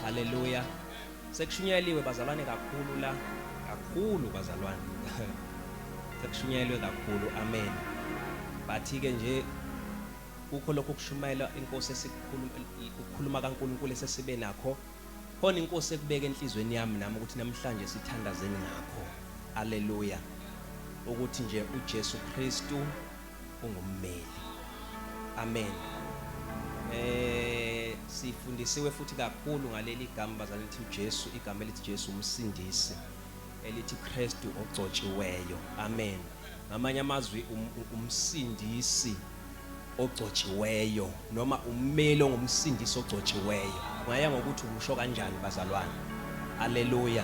Haleluya. Sekushunyayeliwe bazalwane kakhulu la, kakhulu bazalwane. Sekushunyayelwe kakhulu. Amen. Bathi ke nje kukho lokhu kushumayela inkosi esikhuluma ukukhuluma kaNkuluNkulu esesibe nakho. Khona inkosi ekubeka enhlizweni yami nami ukuthi namhlanje sithandazeni ngakho. Haleluya. Ukuthi nje uJesu Kristu ungummeli. Amen. Sifundisiwe futhi kakhulu ngaleli gama bazalwane lithi uJesu, igama elithi Jesu umsindisi, elithi Kristu ogcotshiweyo. Amen. Ngamanye amazwi umsindisi ogcotshiweyo noma ummeli ongumsindisi ogcotshiweyo. Ngaya ngokuthi umusho kanjani bazalwane. Haleluya.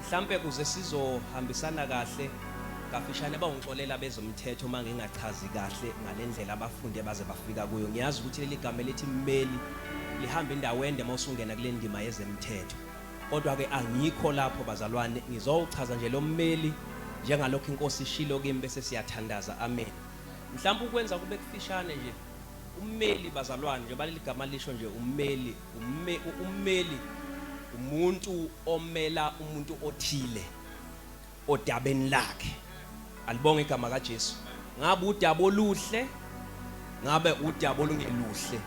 Mhlampe kuze sizohambisana kahle kafishane bawungixolela bezomthetho uma ngingachazi kahle ngalendlela abafunde baze bafika kuyo. Ngiyazi ukuthi leli gama elithi mmeli lihamba indawo ende uma usungena kule ndima yezemthetho. Kodwa ke angikho lapho bazalwane, ngizowuchaza nje lo mmeli njengalokho inkosi ishilo kimi bese siyathandaza. Amen. Mhlawumbe ukwenza kube kufishane nje ummeli bazalwane njengoba leli gama lisho nje ummeli ummeli umuntu omela umuntu othile odabeni lakhe. Alibonge igama kaJesu. Ngabe udaba oluhle, ngabe udaba olungeluhle,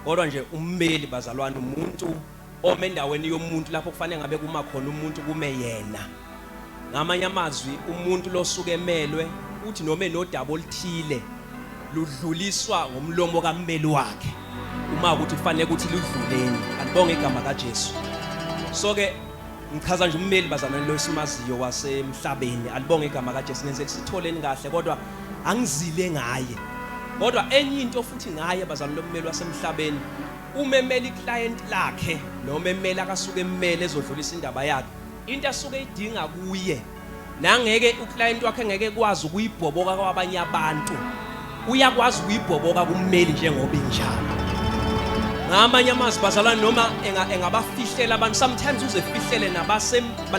kodwa nje ummeli bazalwane umuntu ome endaweni yomuntu lapho kufanele ngabe kuma khona umuntu kume yena. Ngamanye amazwi umuntu losuke emelwe uthi noma enodaba oluthile ludluliswa ngomlomo kammeli wakhe uma ukuthi kufanele ukuthi ludluleni. Alibonge igama kaJesu. So ke ngichaza nje ummeli bazalwane lo esimaziyo wasemhlabeni. Alibonge igama kaJesu. Ngenze sitholeni kahle kodwa angizile ngaye. Kodwa enye into futhi ngaye bazalwane lommeli wasemhlabeni, uma emela iclient lakhe noma emela akasuke emmele ezodlulisa indaba yakhe, into asuke idinga kuye nangeke uclient wakhe ngeke ekwazi ukuyibhoboka kwabanye abantu, uyakwazi ukuyibhoboka kummeli njengoba injalo. Ngamanye amazwi bazalwane, noma engabafihlela abantu, sometimes uze fihlele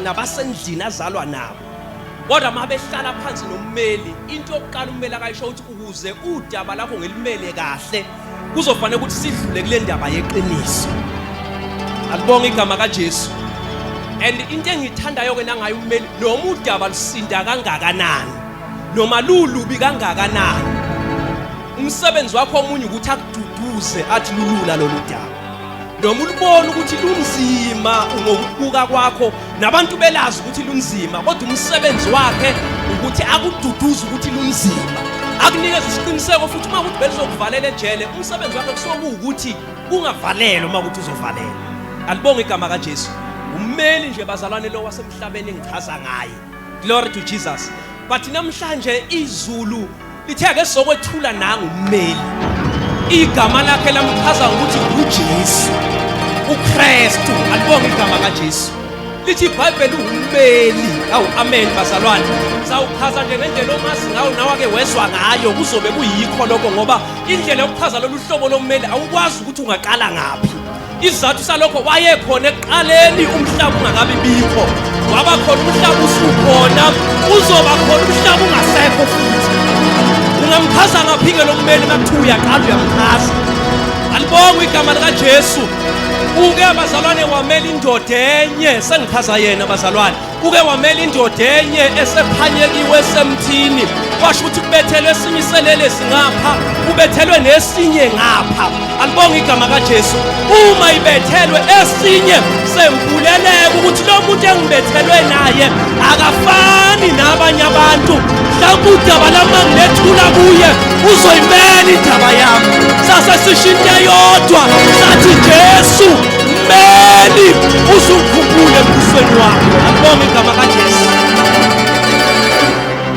nabasendlini azalwa nabo, kodwa uma behlala phansi nommeli, into yokuqala ummeli akayisho ukuthi ukuze udaba lakho ngilimele kahle kuzofanele ukuthi sidlule kule ndaba yeqiniso. Alibonge igama kaJesu. And into engiyithandayo ke nangayo ummeli, noma udaba lusinda kangakanani noma lulubi kangakanani, umsebenzi wakho omunye ukuthi akududuze athi lulula lolu daba, noma ulubona ukuthi lunzima ngokubuka kwakho nabantu belazi ukuthi lunzima, kodwa umsebenzi wakhe ukuthi akududuze ukuthi lunzima, akunikeze isiqiniseko. Futhi uma ukuthi belizokuvalela ejele, umsebenzi wakhe kusuke kuwukuthi ungavalelwa uma ukuthi uzovalelwa. Alibonge igama kaJesu. Ummeli nje bazalwane lo wasemhlabeni engichaza ngaye. Glory to Jesus. But namhlanje izulu lithe ake sokwethula nangu ummeli, igama lakhe lamchaza ngokuthi uJesu uKristu. Alibonge igama kaJesu. Lithi iBhayibheli ummeli. Awu amen bazalwane. Sawuchaza nje ngendlela omazi ngawo nawe ake wezwa ngayo, kuzobe kuyikho lokho, ngoba indlela yokuchaza lolu hlobo lommeli awukwazi ukuthi ungaqala ngaphi. Isizathu salokho, wayekhona ekuqaleni umhlaba ungakabi bikho, waba khona umhlaba usukhona, uzoba khona umhlaba ungasekho futhi. Ungamchaza ngaphi-ke lo mmeli uma kuthiwa uyaqala uyamchaza? Alibongwe igama likaJesu. Uke bazalwane wamela indoda enye, sengichaza yena bazalwane, uke wamela indoda enye esephanyekiwe esemthini, kwasho ukuthi kubethelwe esinye iselelesi ngapha, kubethelwe nesinye ngapha. Alibonge igama kaJesu. Uma ibethelwe esinye sembuleleka ukuthi lo muntu engibethelwe naye akafani nabanye abantu, mhlawumbe udaba lami ngilethula kuye uzoyimela indaba yami. Sase sisho into eyodwa, sathi Jesu mmeli uzungikhumbule embusweni wakho. Alibonge igama kaJesu.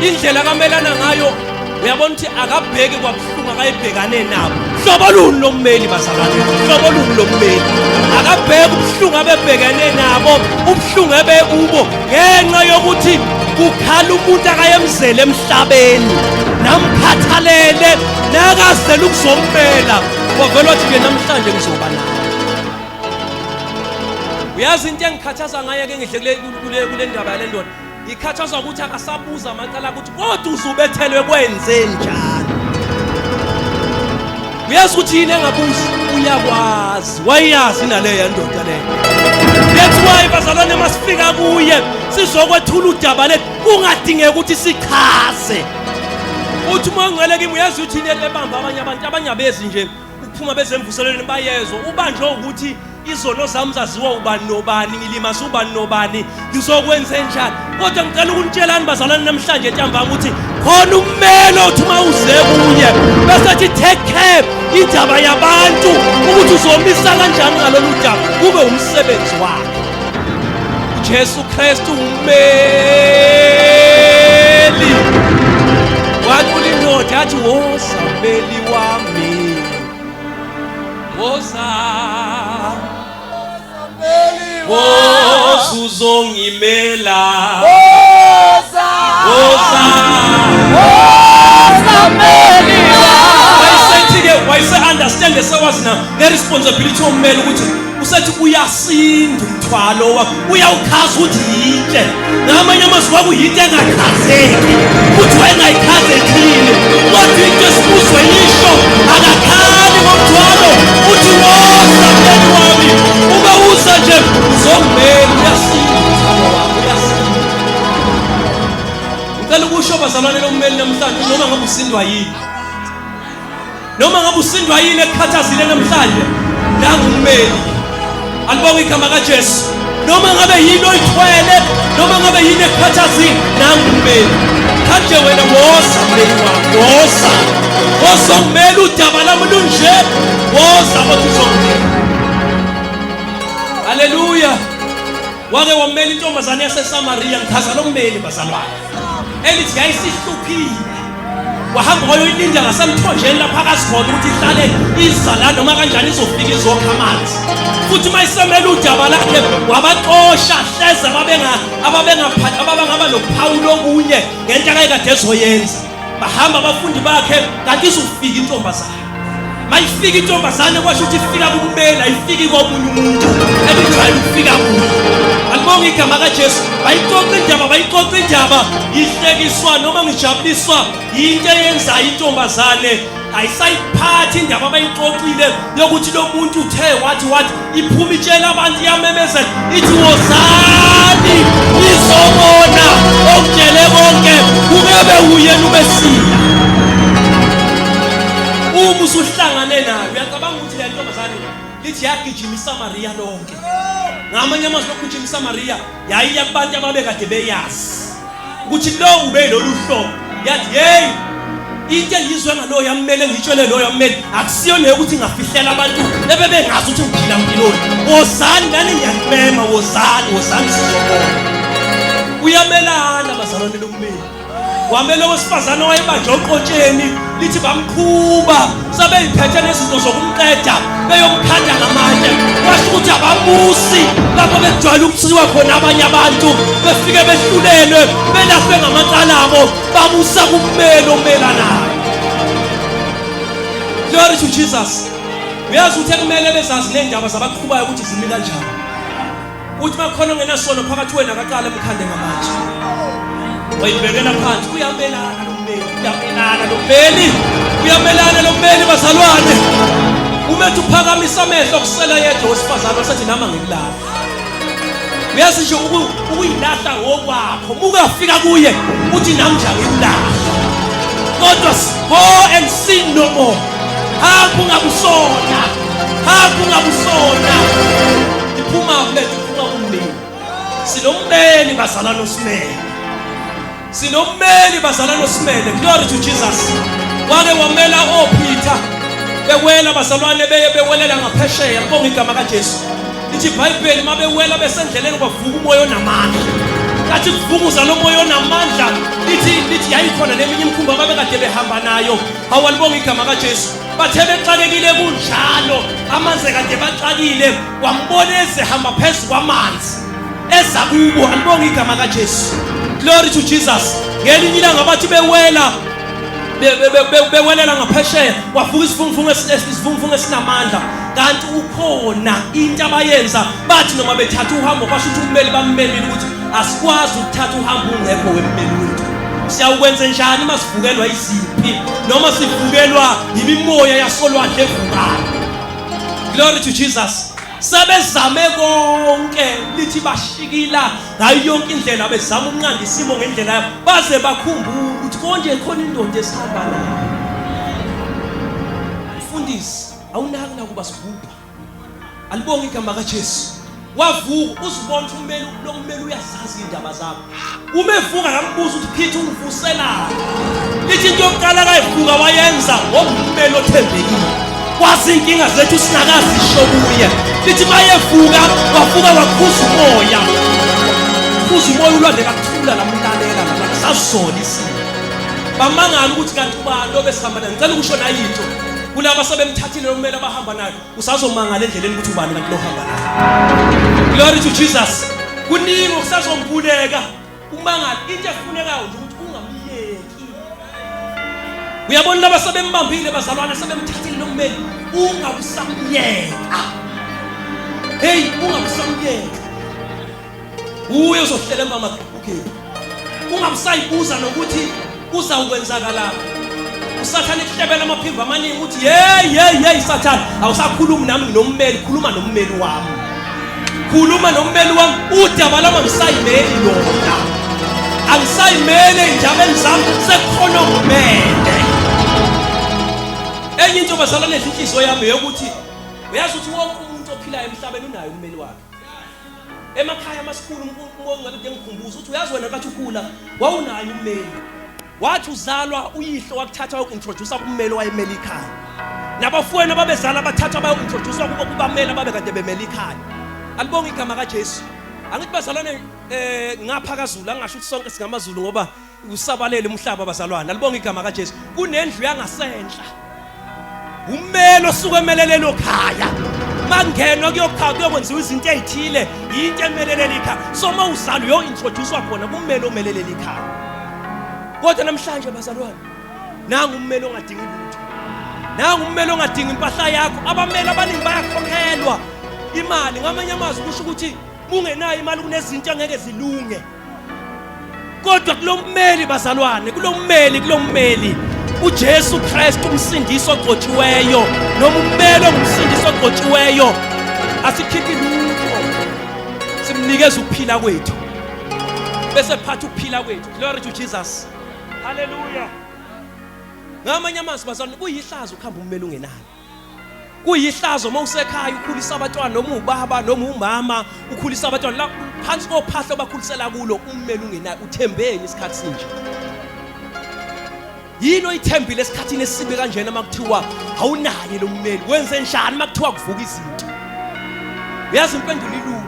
Indlela kamelana ngayo uyabona ukuthi akabheki kwabuhlungu akayibhekane nabo. Hlobo luni lommeli bazalwane? Hlobo luni lommeli? Akabheki ubuhlungu abebhekene nabo, ubuhlungu ebekubo ngenxa yokuthi kukhala umuntu akayemzele emhlabeni namkhathalele nakazela ukuzommela. Wavela wathi ke namhlanje ngizoba nawe. Uyazi into engikhathaza ngaye ke ngidle kule ndaba yale ndoda, ngikhathazwa ukuthi akasabuza amacala ukuthi kodwa uzubethelwe kwenze njani. Uyazi ukuthi yini engabuzi? Uyakwazi, wayazi naleya ndoda leyo. That's why bazalwane masifika kuye sizokwethula udaba lethu kungadingeki ukuthi sichaze. Uthi uma ungcwele kimi uyazi ukuthi yini ebamba abanye abantu, abanye abezi nje ukuphuma bezemvuselelweni bayezwa ubanjwe ukuthi izono zami zaziwa ubani nobani, ngilimaza ubani nobani, ngizokwenze njani. Kodwa ngicela ukunitshelani bazalwane namhlanje ntambama ukuthi khona ummeli othi uma uze kuye bese ethi take care indaba yabantu ukuthi uzomisa kanjani ngalolu daba, kube umsebenzi wakhe. uJesu Kristu ummeli. Wacula indoda yathi woza mmeli wami, woza, woza uzongimela, woza, woza, woza mmeli wami. Wayesethi-ke wayese-understand sewazi na nge-responsibility yommeli ukuthi usethi uyasinda umthwalo wakho, uyawuchaza ukuthi yintshe. Ngamanye amazwi kwakuyinto engachazeki ukuthi wayengayichazekile, kodwa into esibuzwe yisho akakhali ngomthwalo, uthi woza mmeli wami, uma uza nje uzongimela, uyasinda umthwalo wakho, uyasinda. Ngicela ukusho bazalwane lommeli namhlanje, noma ngabe usindwa yini, noma ngabe usindwa yini ekukhathazile namhlanje, nangu ummeli. Alibonge igama kaJesu. Noma ngabe yini oyithwele, noma ngabe yini ekukhathazile, nangu ummeli. Kanje wena woza mmeli wami, woza, woza ummeli, udaba lami lunje, woza kodwa uzongimela. Haleluya. Wake wamela intombazane yaseSamariya, ngichaza lo mmeli bazalwane, elithi yayisihluphile, wahamba wayoyilinda ngasemthonjeni lapho akazi khona ukuthi ihlale iza la noma kanjani izofika izokha amanzi. Futhi uma isemela udaba lakhe wabaxosha hleze ababengaba nophawu lokunye ngento akayekade ezoyenza. Bahamba abafundi bakhe kanti izofika intombazane. Mayifika intombazane kwasho ukuthi ifika kummeli, ayifiki komunye umuntu ebijwayele ukufika kuye. Alibonge igama kaJesu. Bayixoxa indaba, bayixoxa indaba, ngihlekiswa noma ngijabuliswa yinto eyenzayo intombazane. Ayisayiphathi indaba abayixoxile yokuthi lo muntu uthe wathi wathi, iphuma itshela abantu, iyamemezela ithi wozani nizobona okutshele konke, kungebe uyena uMesiya. Uma usuhlangane nayo uyacabanga ukuthi le ntombazane lithi yagijima iSamariya lonke. Ngamanye amazwi lokugijima iSamariya yayiya kubantu ababekade beyazi ukuthi lo ube lolu hlobo, yathi hey, into engiyizwe ngaloyo yammele ngitshele loyo yammele, akusiyo leyo ukuthi ngafihlela abantu ebebengazi ukuthi ngiphila mpiloni. Wozani nani, ngiyanimema, wozani, wozani sizobona. Uyamelana bazalwane lommeli. Wamele owesifazane owayebanjwe oqotsheni, lithi bamqhuba sebeyiphethe nezinto zokumqeda beyomkhanda ngamatshe. Kwasho ukuthi ababusi lapho bekujwayele ukuthiwa khona abanye abantu befike behlulelwe belahlwe ngamacala abo, babusa kummeli omelanayo. Glory to Jesus. Uyazi ukuthi ekumele bezazi ney'ndaba zabaqhubayo ukuthi zimi kanjani. Uthi makhona ongenasono phakathi wena akaqale emkhande ngamatshe. Wayibhekela phansi, uyamelana lo mmeli, uyamelana lo mmeli, uyamelana lo mmeli bazalwane. Uma ethi uphakamisa amehlo kusela yedwa wesifazane wasethi nami angikulahli. Uyazi nje ukuyilahla ngokwakho, uma ukafika kuye uthi nami nje angikulahli. Kodwa go and sin no more. Hamba ungabusona, hamba ungabusona. Iphuma kulento, iphuma kummeli. Sinommeli bazalwane osimele, sinommeli bazalwane osimele. Glory to Jesus. Wake wamela oPeter bewela bazalwane, beye bewelela ngaphesheya. Kubonga igama kaJesu. Lithi iBhayibheli mabewela besendleleni kwavuka umoya onamandla. Kathi kuvukuza lo moya onamandla, lithi yayikhona neminye imikhumbi ababekade behamba nayo. Awalibonga igama kaJesu. Bathe bexakekile kunjalo, amanzi kade baxakile, wambona ezehamba phezu kwamanzi eza kubo. Alibonga igama kaJesu. Glory to Jesus. Ngelinye ilanga bathi bewela bewelela ngaphesheya, kwavuka isivunguvungu esinamandla. Kanti ukhona into abayenza, bathi noma bethatha uhambo kwasho ukuthi ummeli bammelile ukuthi asikwazi ukuthatha uhambo ungekho wemmeli wethu. Siyawukwenze njani uma sivukelwa izimpi noma sivukelwa yimimoya yasolwandle evukayo? Glory to Jesus. Sebezame konke, lithi bashikila ngayo yonke indlela, bezama ukunqanda isimo ngendlela yabo, baze bakhumbula ukuthi konje khona indoda esihamba nayo. Mfundisi, awunaki nakuba sigubha. Alibonge igama kaJesu. Wavuka, uzibona ukuthi ummeli lo mmeli uyazazi indaba zakho. Uma evuka ngambuza ukuthi Peter ungivuselani. Lithi into yokuqala kayivuka wayenza ngokummeli othembekile. Kwazi inkinga zethu singakazisho kuye. Lithi mayevuka wavuka wakhuza umoya. Khuza umoya ulwandle kakuthula lamlalela lana sasona isimo. Bamangala ukuthi kanti ubani obesihamba naye. Ngicela ukusho nayinto. Kulaba sebemthathile lo mmeli abahamba naye. Usazomangala endleleni ukuthi ubani kanti lohamba naye. Glory to Jesus. Kuningi okusazombuleka. Umangala into efunekayo nje ukuthi ungamyeki. Uyabona laba sebembambile bazalwane sebemthathile lo mmeli, ungabusamyeka. Hey, ungabusamyeka. Uye uzohlela emva amakhukhu. Ungabusayibuza nokuthi kuzawukwenzakalani. Usathane kuhlebela amaphimbo amaningi ukuthi hey hey hey Sathane, awusakhulumi nami nginommeli, khuluma nommeli wami. Khuluma nommeli wami, udaba lami angisayimeli lona. Angisayimeli ey'ndabeni zami, sekukhona ongimele. Enye into bazalwane edla inhliziyo yami eyokuthi uyazi ukuthi wonke umuntu ophilayo emhlabeni unaye ummeli wakhe. Emakhaya amasikhulu umbongi ngabe ngikhumbuza ukuthi uyazi wena kathi ukhula wawunaye ummeli. Wathi uzalwa uyihlo wakuthatha wayoku-introduce kummeli owayemele ikhaya. Nabafowenu ababezala bathathwa bayoku-introduce kubo kubameli ababekade bemele ikhaya. Alibonge igama kaJesu. Angithi bazalwane ngapha kaZulu, angisho ukuthi sonke singamaZulu ngoba usabalele umhlaba bazalwane. Alibonge igama kaJesu. Kunendlu yangasenhla. Ummeli osuke emelele lo khaya. Mangenwa kuyokhaya kuyokwenziwa izinto ezithile, into emelele ikhaya. So uma uzalwa uyo-introducewa khona kummeli omelele ikhaya. Kodwa namhlanje bazalwane, nangu ummeli ongadingi lutho. Nangu ummeli ongadingi impahla yakho. Abameli abaningi bayakhokhelwa imali. Ngamanye amazwi kusho ukuthi ungenayo imali kunezinto angeke zilunge. Kodwa kulommeli bazalwane, kulommeli, kulommeli uJesu Kristu umsindisi ogcotshiweyo, noma ummeli ongumsindisi ogcotshiweyo, asikhiphi lutho, simnikeza ukuphila kwethu, bese phatha ukuphila kwethu. Glory to Jesus, haleluya. Ngamanye amazwi bazalwane, kuyihlazo ukuhamba ummeli ungenayo. Kuyihlazo uma usekhaya ukhulisa abantwana, noma ubaba noma umama ukhulisa abantwana la phansi kophahla obakhulisela kulo, ummeli ungenayo. Uthembeni isikhathi sinje? Yini oyithembile esikhathini esibi kanjena uma kuthiwa awunaye lo mmeli? Wenze njani uma kuthiwa kuvuka izinto? Uyazi impendulo ilula.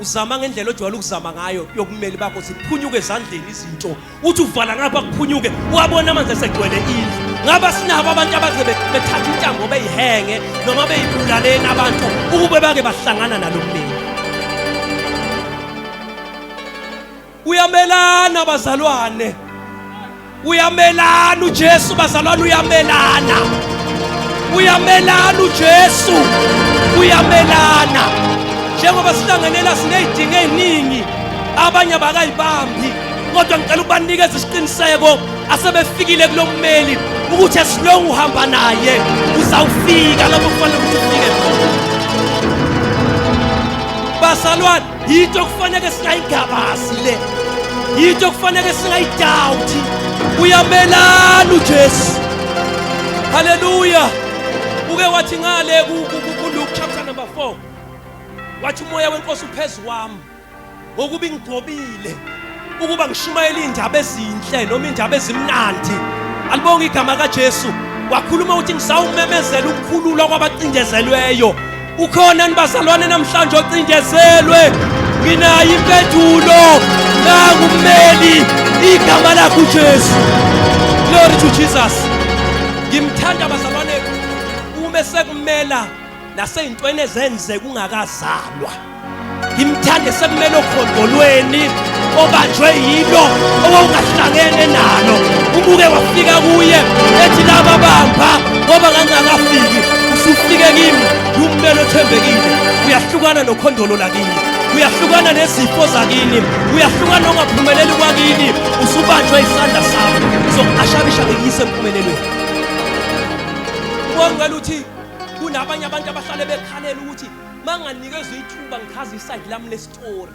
Uzama ngendlela ojwayele ukuzama ngayo yokumeli bakho, ziphunyuke ezandleni izinto. Uthi uvala ngapha kuphunyuke, wabona amanzi esegcwele indlu. Ngaba sinabo abantu abaze bethatha intambo beyihenge noma beyibulaleni abantu ukube bake bahlangana nalo mmeli. Uyamelana bazalwane, uyamelana uJesu bazalwane, uyamelana, uyamelana uJesu, uyamelana. Njengoba sihlanganela siney'dingo ey'ningi, abanye abakayibambi, kodwa ngicela ukubanikeza isiqiniseko asebefikile kulo mmeli ukuthi as long uhamba naye uzawufika lapho kufanele ukuthi ufike khona. Bazalwane, yinto okufanele singayigabazi le, yinto okufanele singayidawuthi. Uyamelana uJesu. Haleluya. Uke wathi ngale ku-Luke chapter number 4, wathi umoya wenkosi uphezu kwami ngokuba ingigcobile ukuba ngishumayele iy'ndaba ezinhle noma iy'ndaba ezimnandi. Alibonge igama kaJesu. Wakhuluma ukuthi ngisawumemezela ukukhululwa kwabacindezelweyo. Ukhona nibazalwane namhlanje ocindezelwe? Nginayo impendulo. Nangu ummeli, igama lakhe uJesu. Glory to Jesus. Ngimthanda bazalwane uma sekumela nasey'ntweni ezenzeka ungakazalwa. Ngimthande sekumele okhondolweni obanjwe yilo owawungahlangene nalo, ubuke wafika kuye ethi laba bamba ngoba ngangingakafiki, usufike kimi. Ummeli othembekile uyahlukana nokhondolo lakini, uyahlukana nezifo zakini, uyahlukana nongaphumeleli kwakini. Usubanjwe isandla sami, uzokuashabisha ngikuyise empumelelweni. Ubongela uthi Kunabanye abantu abahlale bekhalela ukuthi manganikezwe ithuba ngichaze iside lami lestory.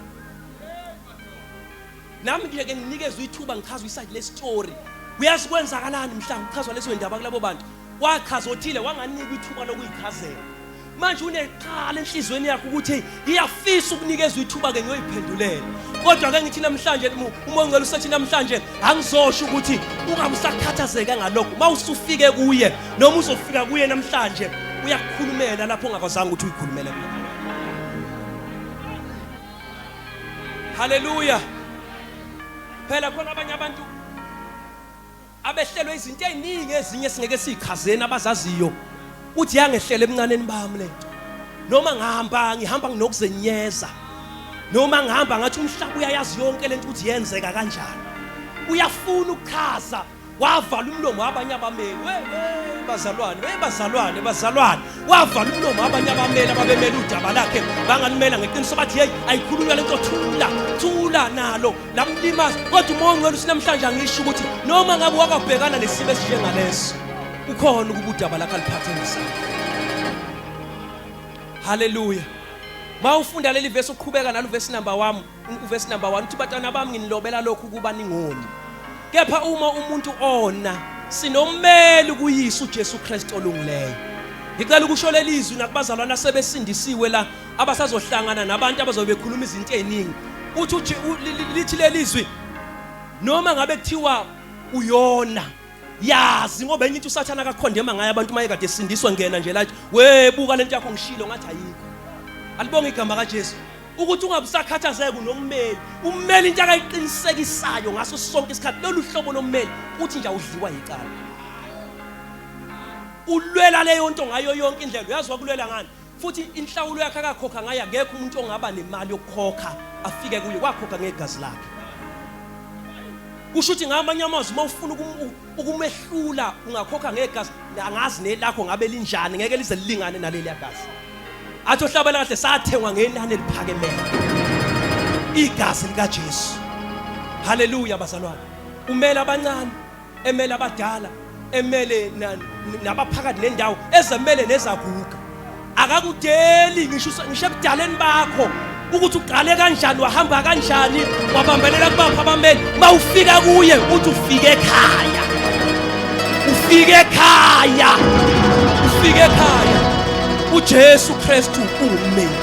Nami nje ke nginikezwe ithuba ngichaze iside lestory. Uyazi kwenzakalani mhla kuchazwa lezo ndaba kulabo bantu? Wachaza othile wanganikwa ithuba lokuyichazela. Manje uneqhala enhlizweni yakho ukuthi ngiyafisa ukunikezwa ithuba ke ngiyoyiphendulela. Kodwa ke ngithi namhlanje uma ungcela usethi namhlanje angizosho ukuthi ungabe usakhathazeka ngalokho. Uma usufike kuye noma uzofika kuye namhlanje uyakukhulumela lapho ongakwazanga ukuthi uyikhulumele khona. Haleluya. Phela khona abanye abantu abehlelwe izinto eziningi ezinye singeke sizichazeni abazaziyo uthi yangehlela ebuncaneni bami lento noma ngihamba ngihamba nginokuzenyeza noma ngihamba ngathi umhlaba uyayazi yonke lento ukuthi yenzeka kanjani uyafuna ukuchaza wavala umlomo wabanye abameli we bazalwane we bazalwane bazalwane wavala umlomo wabanye abameli ababemela udaba lakhe bangalimela ngeqiniso bathi hey ayikhulunywa lento thula thula nalo lamlimaza kodwa umoya ongcwele usinamhlanje angisho ukuthi noma ngabe wakwabhekana nesimo esinjengaleso ukhona ukuba udaba lakhe aliphathe ngesandla. Haleluya. Mawufunda leli verse uqhubeka nalo verse number 1, uverse number 1 uthi batana bami nginilobela lokhu kuba ningoni. Kepha uma umuntu ona sinommeli kuyise uJesu Kristu olungileyo. Ngicela ukusho leli zwi nakubazalwane asebesindisiwe la abasazohlangana nabantu abazobe bekhuluma izinto eziningi. Uthi lithi leli zwi noma ngabe kuthiwa uyona yazi ngoba enye into usathana akakhondema ngayo abantu maye kade esindiswa ngena nje lathi we buka lento yakho ngishilo ngathi ayikho. Alibonge igama kaJesu. Ukuthi ungabusakhathazeka unommeli. Ummeli into akayiqinisekisayo ngaso sonke isikhathi lolu hlobo lommeli uthi nje awudliwa yicala. Ulwela leyo nto ngayo yonke indlela. Uyazi wakulwela ngani? Futhi inhlawulo yakhe akakhokha ngayo akekho umuntu ongaba nemali yokukhokha afike kuye wakhokha ngegazi lakhe. Kusho ukuthi ngamanye amazwi uma ufuna ukumehlula ungakhokha ngegazi angazi nelakho ngabe linjani ngeke lize lilingane naleli gazi. Athi ohlabela kahle sathengwa ngenani eliphakemeyo. Igazi likaJesu. Haleluya bazalwane. Umele abancane, emele abadala, emele nabaphakathi nendawo, ezemele nezaguga. Akakudeli ngisho ngisho ebudaleni bakho ukuthi uqale kanjani wahamba kanjani wabambelela kubapha abameli mawufika kuye uthi ufike ekhaya ufike ekhaya ufike ekhaya uJesu Kristu ungummeli.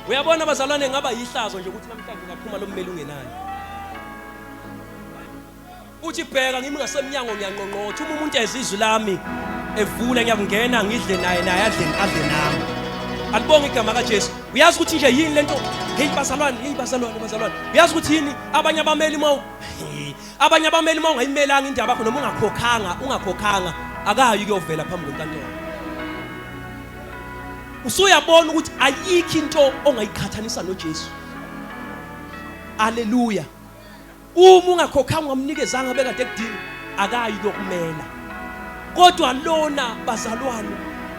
Uyabona bazalwane ngaba yihlazo nje ukuthi namhlanje ungaphuma lo mmeli ungenayo. Uthi bheka ngimi ngasemnyango ngiyanqonqotha uma umuntu ezwa izwi lami evula ngiyakungena ngidle naye naye adle adle nami. Alibonge igama kaJesu. Uyazi ukuthi nje yini lento? Hey bazalwane, hey bazalwane, bazalwane. Uyazi ukuthi yini abanye abameli uma abanye abameli uma ungayimelanga indaba yakho noma ungakhokhanga, ungakhokhanga akayi kuyovela phambi kwenkantolo. Usuyabona ukuthi ayikho into ongayiqhathanisa noJesu. Haleluya. Uma ungakhokhanga ungamnikezanga bekade ekudinga akayi kuyokumela. Kodwa lona bazalwane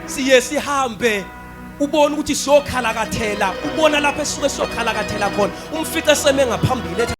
siye sihambe ubona ukuthi siyokhalakathela ubona lapho esuke siyokhalakathela khona umfice seme ngaphambili ethi.